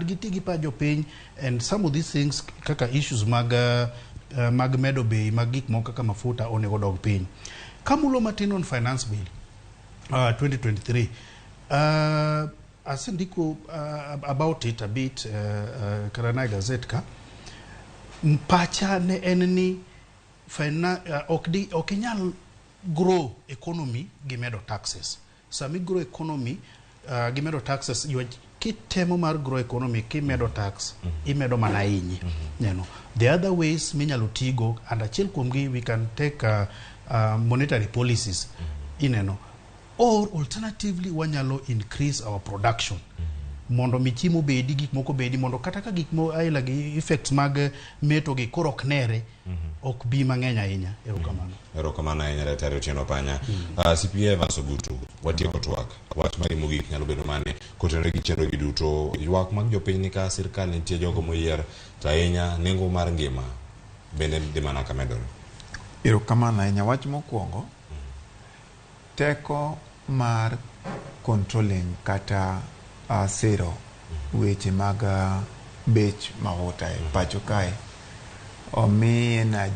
giti gi pach jopiny and some of these things kaka issues mag mag medo bei mag gik moko kaka mafuta onego dog piny. Kamulo matin on finance bill 2023, asendiko about it a bit kata na e gazette ka. Pacha ne en ni ok inyal grow economy gi medo taxes. Sami grow economy gi medo taxes, kitemo mar grow economy kimedo tax, imedo mana hinyi. The other ways minyalo tigo, and achiel kuomgi, we can take monetary policies, ineno, or alternatively wanyalo increase our production mondo mi chiemo bedi, gik moko bedi, mondo kata ka gik mo aila gi effects mag meto gi koro ok nere, ok bi mang'eny ahinya. Erokamano. Erokamano ahinya, Daktari Otieno Panya. CPA Evans Ogutu, watieko twak. Wach mari mogik nyalo bedo mane kotenore gi chenro gi duto? Ywak mag jopiny ni ka sirkal nitie jogo moyier, to ahinya nengo mar ngima bende dhi mana ka medore. Erokamano ahinya. Wach mokwongo, teko mar controlling kata siro weche mag bech mafuta e pacho kae omiye na.